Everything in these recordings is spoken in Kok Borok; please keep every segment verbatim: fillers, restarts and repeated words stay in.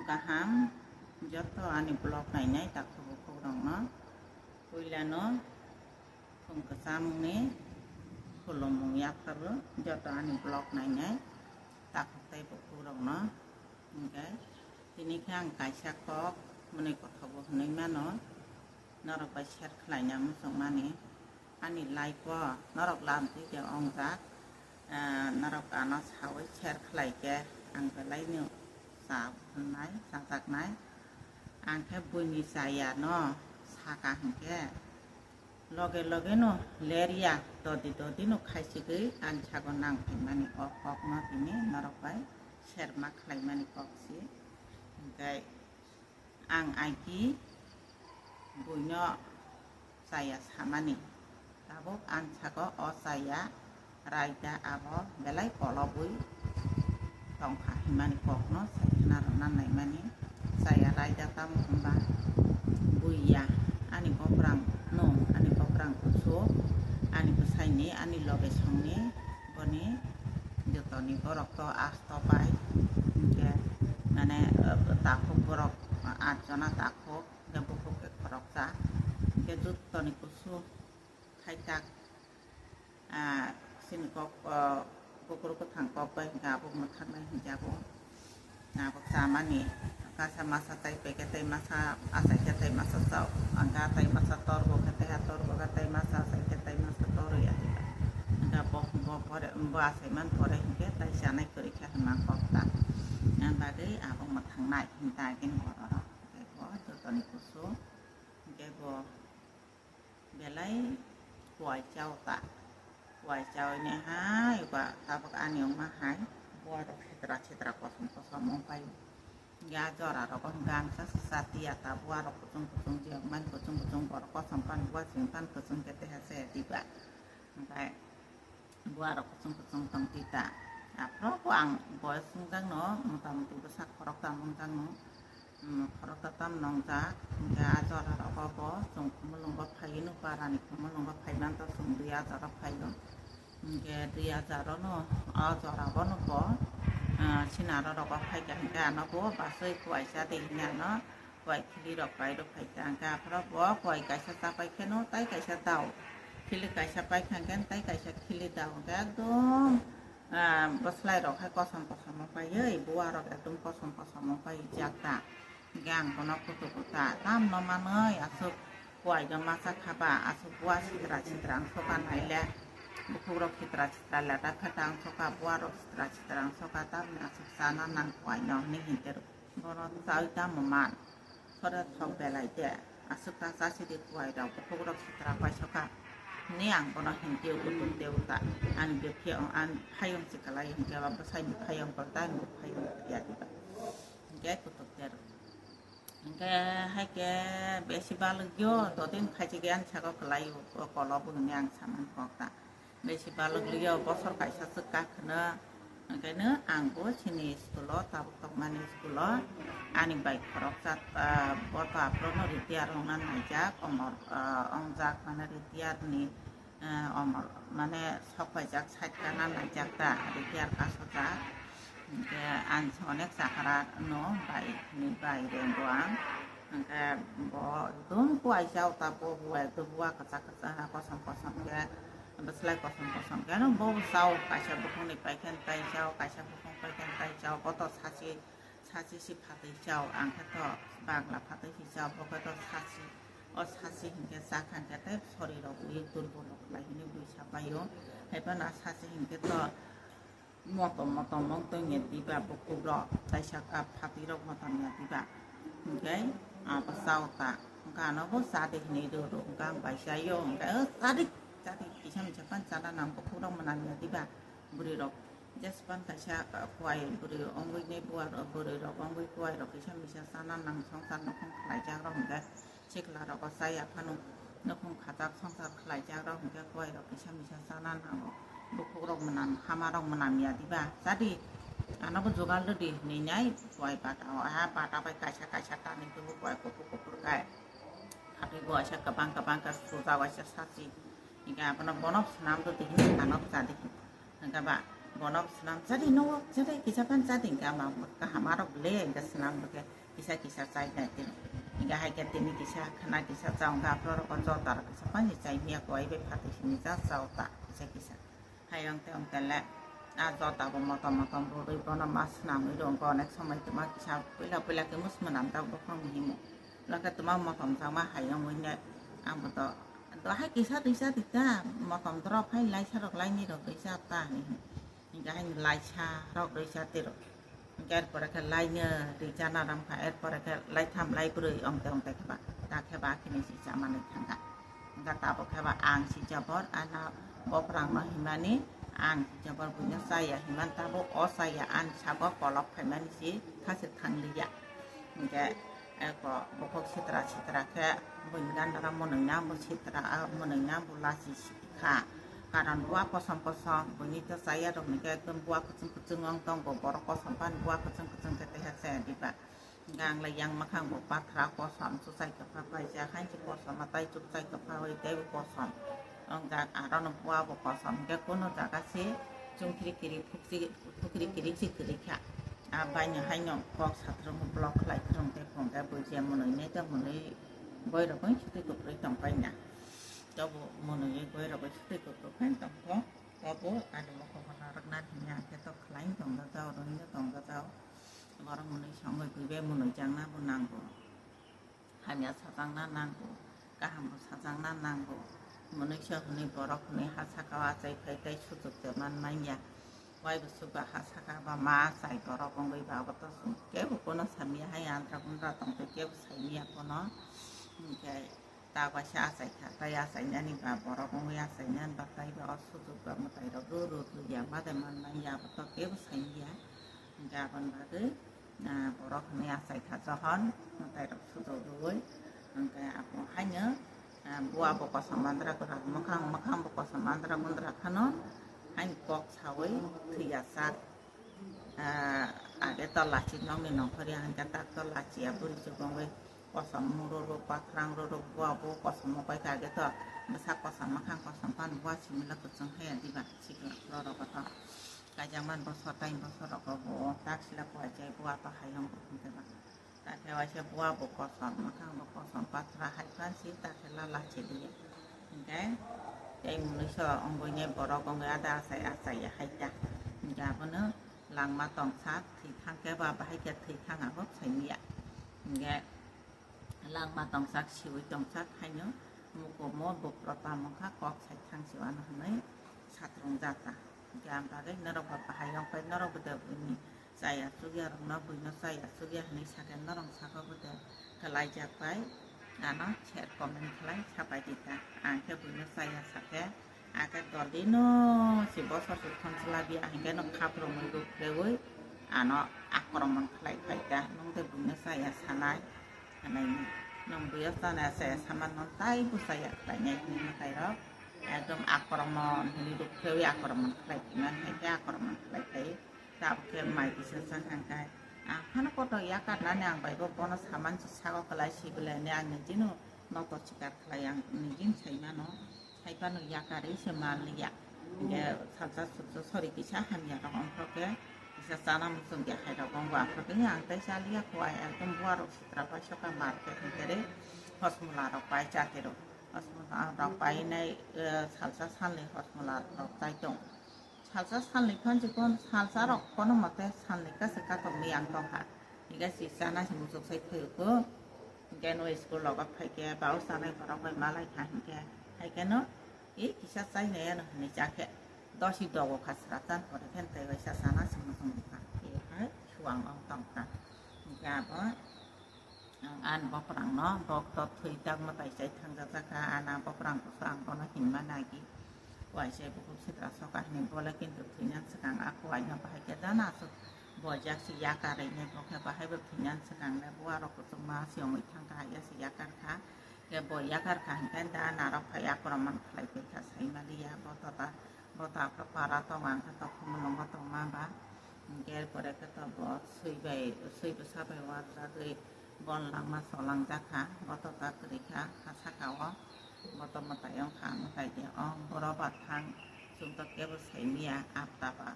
Kaham, joto ani vlog nainai takhuk bukhuk rokno puilano khum kwchamni khulumung yapharwi joto ani vlog nainai takhuk tei bukhuk rokno. Hinkhe tini khe ang kaisa kok mwnwi kothogo hwnwi mano, norok bai share khlaina muchungmani. Ani life o norok lamtwi de ongjak, ah, norok ano sawi share khlai khe ang belai no cha hwnwi chajaknai. Ang khe buini chaya no saka hinkhe loge loge no lerya, dodi dodi no khaichigwi ani sago nang phaimani o kok no tini norok bai share ma khlaimani kok si. Hinkhe ang aiki buino chaya samani. Tabuk ang sago o chaya raida abo belai kolobwi tongkha hwnmani kokno sai khna rwna naimani. Chaya raida tamo hwnba buiya ani boprang no, ani boprang kuchuk, ani bwsaini, ani loge songni, boni jotoni borok to asto pai. Hinkhe mane, eh, takhuk borok atjona takhuk, hinkhe bukhuk khe khoroksa, hinkhe jotoni kusu thaitak, ah, chini kok, oh, kukur kwthang kok bai hinkhe abo mwthaknai hinjago. Abo chamani kasa masa tai peke tai masa achai khe tai masa chao, angka tai masa torbo khe tai ha torbo khe tai masa achai khe tai masa torwi ahiba. Angka bo, bo, bore, bo achai man pore hinkhe tai chanai kwrwi khe hwnma kok ta. Ang bagwi abo mwthangnai hinta agini borok. Hinkhe bo jotoni kusu, hinkhe bo belai kuai chao ta. Kuai chawi ne hai ba tabuk ani wngma hai buarok sitra sitra kosom kosom wngpai. Hinkhe a jora rogo hinkhe ang sa sa tiya ta buarok kuchung kuchung je wngmani kuchung kuchung borok kosom pan bua sing pan kuchung khe teha se diba. Hinkhe buarok kuchung kuchung tong tita. Aphuru bo ang boyos wngjakno mota moti bwsa khoroktham wngjakno, um, khoroktham nongjak. Hinkhe a jora rogo bo chwng khumulwngo phaio, parani khumulwngo phaimanto chwng dui hajar o phaio. Hinkhe dui hajar o no a jora bono bo, ah, sinaro rogo phaikha hinkhe ano bo basui kuaisa de hinwi ano kuai khili rok pai rok phai ta hinkhe aphuru bo kuai kaisa chapai kheno tai kaisa dao. Khili kaisa pai kha hinkhe tai kaisa khili dao hinkhe ekdom, ah, bwslai rok hai kosom kosom wng paiwi buarok ekdom kosom kosom wng pai jak ta. Hinkhe ang bono kutu kuta tamno manwi aswk kuai no masa khaba aswk bua sitra sitra wng soka naile bukhuk rok sitra sitra leta pheta wng soka buarok sitra sitra wng soka tamni aswk chana nang kuai no hinwi hinte rw. Bono chawi tamo man? Sore thok belai de. Aswk ta chasi di kuai rok, bukhuk rok sitra pai soka. Ni ang bono hinkhe utuk de uta. Ani bephi, ani phayung si kalai hinkhe ba bwsai ni phayung kol ta ni phayung ya diba. Hinkhe kutuk de rw. Hinkhe hai khe besi balwk yo, dodin khachi ge ani saka kwlai o, o kolo bo hinwi ang saman kok ta. Besi balwk liya bosor kaisa swk kakhwno, hwnkhe no ang bo chini school o tabuk tongmani school o ani bai khoroksa, ah, bo to aphuru no retire wngna naijak, omor, ah, wngjak mane retire ni, ah, omor mane sok paijak side kana naijak ta retire kasojak, hwnkhe ang se onek chakra no bai hinwi bai rengo ang. Hwnkhe bo ekdom kuaisa o ta bo buai ekdom bua kwchak kwchak kosom kosom khe bwslai kosom kosom khe no bo chao kaisa bukhukni paikhe tai chao kaisa bukhuk paikhe tai chao bo to sachi sachi si phatwi chao ang khe to bagla phatwi si chao bo khe to sachi o sachi hinkhe chakha hinkhe tei sori rok wi durbol rok khlai hwnwi bui sapai o haiphano sachi hinkhe to. Motom motom wng tongya diba bukhuk rok, kaisa cup phatwi rok motom ya diba. Hwnkhe abo chao ta, hwnkhe ano bo cha de hinwi rw rw, hwnkhe ang bai chaio, hwnkhe o cha di, cha di, kisa misa phano chana nang bukhuk rok mwnam ya diba. Bwrwi rok jespan kaisa kuai bwrwi wngwi nei buar bwrwi rok wngwi kuai rok kisa misa chana nang songsar nukhung khlaijak rok hwnkhe. Sikla rogo chaya phano nukhung khajak songsar khlaijak rok hwnkhe kuai rok kisa misa chana nango. Bukhuk rok mwnam hama rok mwnam ya diba chadi. Ano bo jugal rwdi hinwi nai kuai bata o ha bata bai kaisa kaisa tanwi tubu kuai kuphur kuphur khe. Phatwi bo waisa kwbang kwbang khe suja waisa sachi. Hinkhe abono bono swnam rwdi hinwi ano chadi. Hwnkhe ba Bono swnam chadi no, chadi kisa pan chadi hingke ama kaham arok le hingke swnam hingke kisa kisa chai nai tini. Hingke hai khe tini kisa khana kisa cha hingke aphro rok jota rok kisa pan chai miya kowai bai phatwi sini cha cha ta kisa kisa. Hai ong te ong te le a jota bo motom motom rwrwi bono ma swnamwi rw hingke onek somoi tuma kisa puila puila khe mus mwnam ta bokhorok himo. Lake tuma motom chama hai ong wine ang bo to do hai kisa twi cha twi ta motom drop hai laisa rok laini rok twi cha ta hinwi. Hingke haino laisa rok rwisa tiro. Hingke erpore khe laino rija naram kha, erpore khe laitham laibrwi ongte ongte khe ba, ta khe ba khini si chamani thangkha. Hingke tabuk khe ba ang si jabor, ana bophrang no himani ang si jabor buino chaya himan tabuk o chaya ani sago kolok phaimani si khasi thangliya. Hingke eko bukhuk sitra sitra khe buini gana mwnwi na bo sitra, mwnwi na bo lachi si kha. Karon bua kosom kosom, buini to chaya rok ni khe ekdom bua kuchung kuchung wng tongo, borok kosom pan bua kuchung kuchung khe taiha chaya diba. Gang le yang makhang bo pathra kosom chuchai kwpha paijak, haini kosom ma tai chuchai kwpha wi tei bo kosom. Wng jak aro no bua bo kosom, hingke kuno jaga se chungkiri kiri phukri kiri si kwrwi kha. A baino haino kok satro mo block khlai khrung tei phung khe bujiya mwnwi nai tong mwnwi boi rok bai sutwi kwplwi tong pai na. Tobo mwnwi boi rok bai sutwi kwplwi phai tong kho. Tobo ani mokol narwk na himya khe to khlai tong da jao, rwngya tong da jao. Borok mwnwi songwi bui bai mwnwi jang na bo nango. Hamya sajakna nango, kaham bo sajakna nango. Mwnwi sa hwnwi borok hwnwi ha saka o achai phai tei sujuk de man manya. Wai bo suba ha saka ba ma achai borok wngwi ba abo to chwng kebo kono samya hai andra gundra tong tei kebo saimya kono. Hingke ta waisa achai kha, tai achainani ba borok wngwi achainani ba tai ba o sujuk ba mwtai rok rw rw rw ya ma de man manya abo to kebo saimya. Hingke aboni bagwi ah, borok hwnwi achai kha johon, mwtai rok sujok rwui, hwnkhe abo haino, ah, bua bo kosom mandra kwrang, mwkhang, mwkhang bo kosom mandra gundra phano, haino kok saui thwiya sak, ah, age to lachi nokni nongkhorya hwnkhe tak to lachiya bwrwi chukungwi kosom mung rwrwk, kwkhrang rwrwk, bua bo kosom mokbai kha age to bwsak kosom mwkhang kosom phano bua simila kwchwng haiya diba sikla khulorok to. Kaijakmani bosor, tai bosor rogo bo taksila kuaijak, bua to hayung bo hwnkhe ba. Takhe waisa bua bo kosom, mwkhang bo kosom, pathra hai phan si takhe lala chiliya. Hwnkhe tei mwnwi so wngwi nai borok wngwi ada achai achai ya hai ta. Hwnkhe abono langma tongsa thwi thang khe ba bahai khe thwi thang abo saimya. Hwnkhe langma tongsak, siwi tongsak haino mukumo buphro tamo kha kok sai thang siwano hwnwi satrung jata. Hwnkhe ang bagwi norok ba bahai wng pai norok bo de buini chaya chukya rokno buino chaya chukya hwnwi sakhe norok saka bo de khlaijak bai ano share comment khlai sapai di ta. Ang khe buino chaya sakhe Ake dolino si bosor si thon chwla di, ahingke nwng khap romwi ruk khewi ano akromon khlai phai ta, nwng de buino chaya sanai, hanai nwng buino chana chaya sama nwng tai bwsaya khlainai hwnwi mwtai rok ekdom akromon hwnwi ruk khewi akromon khlai phimani hai khe akromon khlai phai tabuk khe mai kisa chang hang khe ang phano koto yakar nani ang bai bo bono saman si sago kwlai si belai ni ang nini no noto chikar khlai ang nini sai mano. Hai phano yakarwi se mal ya. Hingke salsa suksa sori kisa hamya rok ongkhor khe kisa chana muchung ya hai rok ongbo aphro khe ang tei cha liya kho ai ekdom bua rok sitra pai soka mar khe hingke re hosmula rok pai cha khe rok hosmula rok pai nai, eh, salsa salni hosmula rok chai tong. Salsa salni phan chikon salsa rok kono mote salni kasa katok ni ang tongkha. Hingke si chana si muchuk sai phaio kho. Hingke no school logo phaikhe bao chanai borok bai malai kha hingke. Haikhe no, "E kisa chainai ano," hinui chakhe. Dosi dogo kha sra chan pore khe tei waisa chana si muchung bwkha. E hai suang ong tongkha. Hingke abo Ang ani bokrangno bok to thwi tak mwtai chai thangjak jakha, ana bokrang kusu ang bono hinma nagi. Waisa bukhuk sitra soka hinui bole kintu thwinani swkang a kuaino bahai khe jana aswk bojak se yakarwi nai, bo khe bahai bo thwinani swkang le bua rok kuchukma se wngwi thangkha, ya se yakar kha. Khe bo yakar kha hinkhe da narok phai akromon khlai tongkha saimaliya bo tota. Bo ta khe para tongo, ang khe tongphuru nongo tongma ba. Hingke er pore khe to bo swi bai, swi bwsa bai warjagwi bon langma cholangjak kha. Bo to ta kwrwi kha, ha saka o. Bo to mwtai wng kha, mwtai de wng. Boro ba thang, chwng to kebo sai miya, apta ba.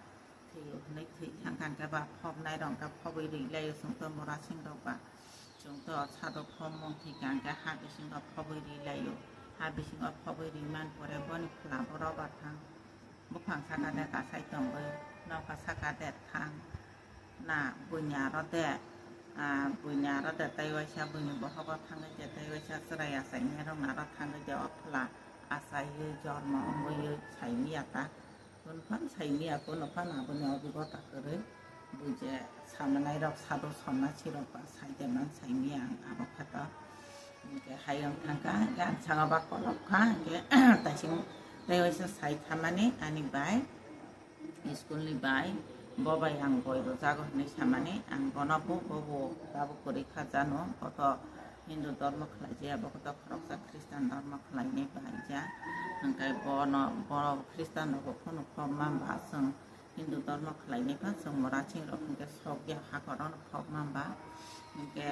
Thwio hwnwi thwi thang kha hwnkhe ba phobnai rok hwnkhe phobwi rwi laio chwng to mura sing rok ba. Chwng to sado phobmung thwi kha hwnkhe ha bisingo phobwi rwi laio. Ha bisingo phobwi rwi man pore boni phola bo robar thang. Buphang saka de kasai tongwi nokha saka de thang. Na buini aro de, ah, buini aro de tei waisa buini bohogo thangwi de tei waisa chwrai achainai rok aro thangwi de o phola achaiwi jormo wngwi sai miya ta. Kun phan sai miya kun phan aboni obugota kwrwi bui je samanai rok sado sonna sirok ba sai de man sai miya ang abo khato. Hingke hayung thangkha, hingke ang saka ba kolok kha, hingke taising tei waisa sai thamani ani bai, school ni bai, bo bai ang boi rwjago hinui samani, ang bono bo, bo, bo tabuk kwrwi kha jano, bo to Hindu dhormo khlai jaya, bo to khoroksa Christian dhormo khlai ni bai ja, hingke bono, bo Christian rok bo phunuk kok ma ba chwng Hindu dhormo khlai ni pha chwng mura ching rok hingke sok ya hakor no kok ma ba, hingke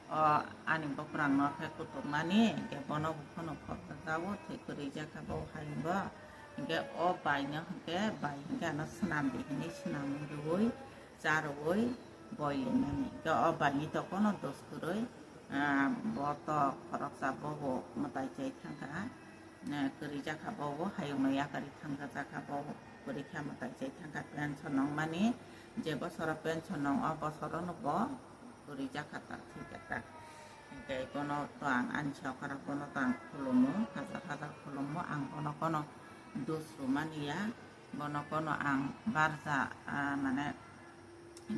O ani bwkrang no khe kutuk mani, hingke bono bo phano khoroksa jao, thwi kwrwi jak kha bo hayung bo. Hingke o bai no hingke bai hingke ano swnam di hinui swnam rwui, cha rwui, boi limani. Hingke o bai ni to kono dos kwrwi, ah, bo to khoroksa bo bo mwtai chai thang kha, ah, kwrwi jak kha bo bo hayung no yakarwi thang kha jak kha bo bo kwrwi kha mwtai chai thang kha pension nong mani, je bosoro pension nong o bosoro no bo. Kwrwi jak kha ta, thwi jak kha. Hingke bono to ang ani sokora bono to ang khulumo, hajar hajar khulumo, ang bono kono dos rwmani ya, bono kono ang barja, ah, mane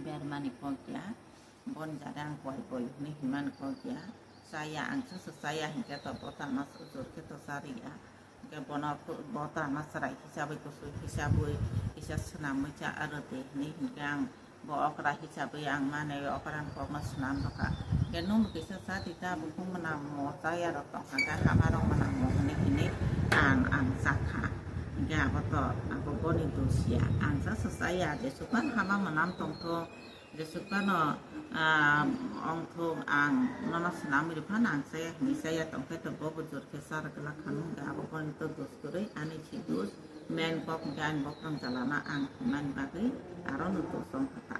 bermani kok ya, boni jade ang koi koi hinui hinmani kok ya, chaya ang sasu chaya hingke to bo tamo sujur khe to chariya. Hingke bono bo tamo chwrai hisabwi, kusui hisabwi, kisa swnamwi cha aro de hinui hinkhe ang bo okra hisabwi ang manwi okra ni kokno swnam rwkha. Hingke nwng bo kisa cha di ta, bo kung mwnamo chaya rok tong kha, hama rok mwnamo hinui hinui ang, ang cha kha. Hingke abo to, abo boni dos ya. Ang cha sa chaya, jesuk phano hama mwnam tong thung, Jesuk phano, ah, ong thung ang nono swnamwi rw phano ang chaya hinwi chaya tong khe to bo bo jor khe char glak kha nung da abo boni to dos kwrwi ani si dos main kok hwnkhe ani bokrang jalano ang hwnmani bagwi aro no dos wng kha ta.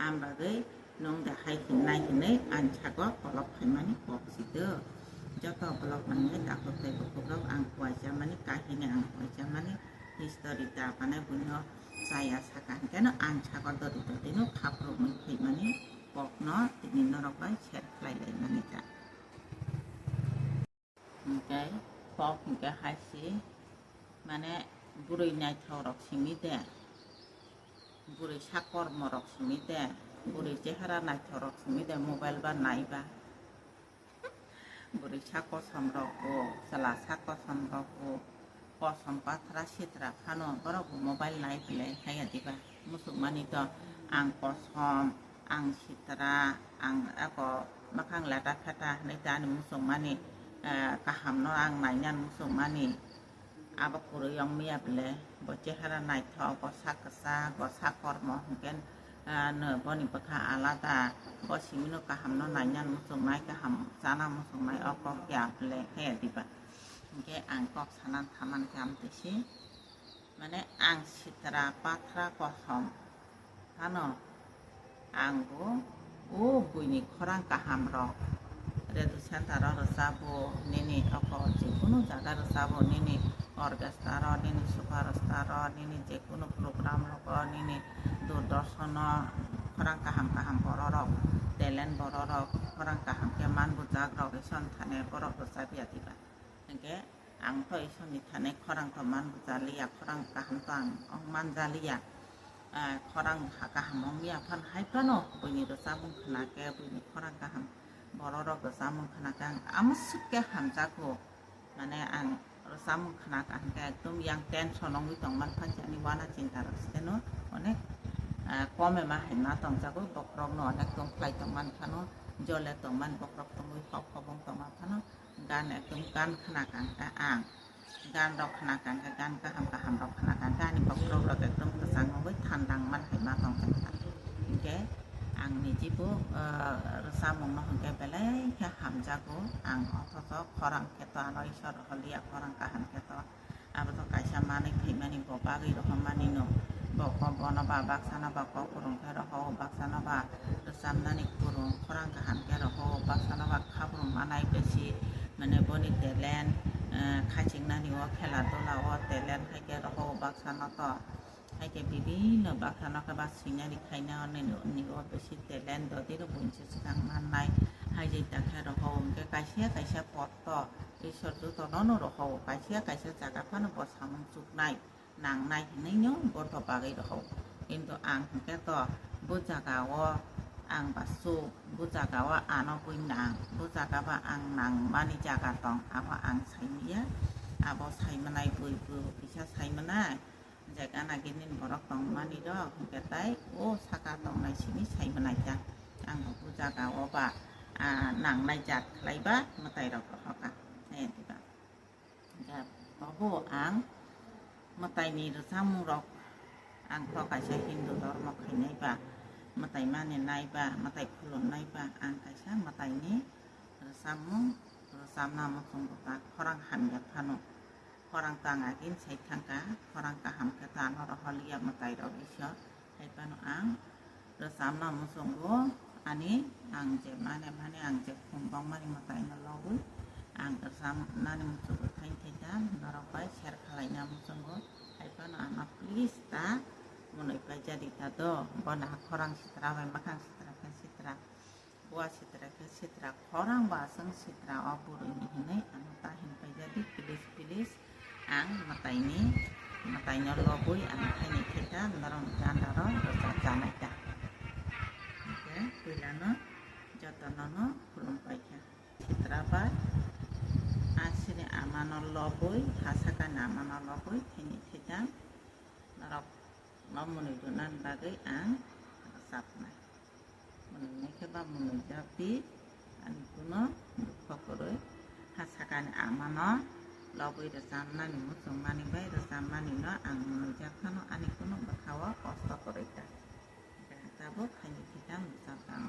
Ang bagwi nung da hai hinai hinwi ani sago kolok phaimani kok si do. Joto bolok manwi takhuk tei bukhuk rok ang kuaijamani kahini ang kuaijamani history da panai buino Chaya saka hwnkhe no ang sagor dori dori no khapru mui phaimani kokno tini norok bai share khlai laimani ta. Hwnkhe kok hwnkhe hai se mane bwrwi naithok rok simi de, bwrwi sak kormo rok simi de, bwrwi chehara naithok rok simi de mobile ba nai ba. Bwrwi sak kosom rok bo, chwla sak kosom rok bo, kosom pathra sitra phano borok bo mobile nai belai haiya diba? Muchungmani to ang kosom, ang sitra, ang eko mwkhang leta pheta hinui ta ani muchungmani, eh, kaham no ang nainani muchungmani. Abo kwrwi wng maya bwle, bo chehara naithok, bo sak kwchak, bo sak kormo hwnkhe, ah, no, boni bwkha alada, bo simino kahamno naina muchungnai, kaham chana muchungnai, o kok ya bwle khe diba. Hwnkhe ang kok sana thaman khe amtwi si, mane ang sitra pathra kosom. Phano ang bo o buini khorang kaham rok, radio center o rwchabo, nini oko jekunu jaga rwchabo, nini orchestra ro, nini super star ro, nini jekunu program rogo, nini doordarshan o khorang kaham kaham borok rok, talent borok rok, khorang kaham khe man bujak rok, ison thane borok rwchapya diba. Hwnkhe ang to isoni thani khorang to man bujaliya, khorang kaham to ang ong manjaliya. Ah, khorang ha kaham ong ya phan hai phano buini rwchapmung khna khe buini khorang kaham borok rok rwchapmung khna khe ang amswk khe hamjago. Mane ang rwchapmung khna kha hwnkhe ekdom yang tension ongwi tong man phan ani wana chinta rok se no onek, ah, kome ma hai ma tongjago bokrok no onek tong khlai tong man phano jole tong man bokrok tongwi hok hobong tong man phano. Gan ekdom gan khna kha hwnkhe ang. Gan rok khna kha hwnkhe gan kaham kaham rok khna kha hwnkhe ani bokhorok rok ekdom kwchang wngwi thandang man hai ma tong kha. Hwnkhe ang niji bo, ah, rwchapmung no hwnkhe belai khe hamjago. Ang othocho khorang khe to ano Isor holiya khorang kaham khe to. Abo to kaisa manwi phaimani bo bagwi rohormani no. Bo ko-, bono ba baksano ba kok kwrwng khe rohoro, baksano ba rwchapnani kwrwng, khorang kaham khe rohoro, baksano ba khabrwng manai besi, mane boni talent, eh, khachiknani o, khela dula o talent hai khe rohoro baksano to. Hai khe bibinno baksano khe ba swinani khaina o nini, nini o besi talent dodino buini swkang mannai. Hai jai ta khe rohoro hwnkhe kaisa kaisa pot to Isor jotono no rohoro, kaisa kaisa jaga phano bo samung chuknai. Nangnai hinwi no boto bagwi rohoro. Kintu ang hwnkhe to bo jaga o ang ba chuk, bo jaga o ano bui nang, bo jaga ba ang nangmani jaga tong, abo ang saimanya, abo saimanai bui, bui kisa saimanai, je gana gini borok tongmani rok hwnkhe tai o saka tongnai simi saimanai ta. Ang bo bo jaga o ba, ah, nangnai jat khlai ba mwtai rok rohorkha. Eh, diba. Hwnkhe obo ang mwtaini rwchapmung rok, ang to kaisa Hindu dhormo khainai ba, mwtai mani nai ba, mwtai khulumnai ba, ang kaisa mwtaini rwchapmung rwchapna muchungo ta khorang hamya phano. Khorang tang agini sai thangkha, khorang kaham khe ta norok holiya mwtai rok Isor. Hai phano ang rwchapna muchungo, ani ang je mane mane ang je khum bangmani mwtaino logwi ang rwchapnani muchungo thaini thaita norok bai share khwlaina muchungo. Hai phano ano please ta mwnwi paijadi ta do, bono khorang sitra bai mwkhang sitra khe sitra. Bua sitra khe sitra, khorang ba chwng sitra o bwrwini hinwi ano ta hin paijadi, please, please. Ang mwtaini, mwtaino lobwi ang thaini theta norok jandaro rwchap janai ta. Hwnkhe puilano jotonono khulum paikha. Sitra bai asini amano lobwi, hasakani amano lobwi thaini theta norok no mwnwi rwnani bagwi ang rwchapnai. Mwnwi nai khe ba mwnwi jak di, ani kuno dukho kwrwi. Hasakani amano lobwi rwchapnani muchungmani bai rwchapmani no ang mwnwi jak phano ani kuno bwkha o kosto kwrwi ta. Tabuk khaini thita mwchang tang.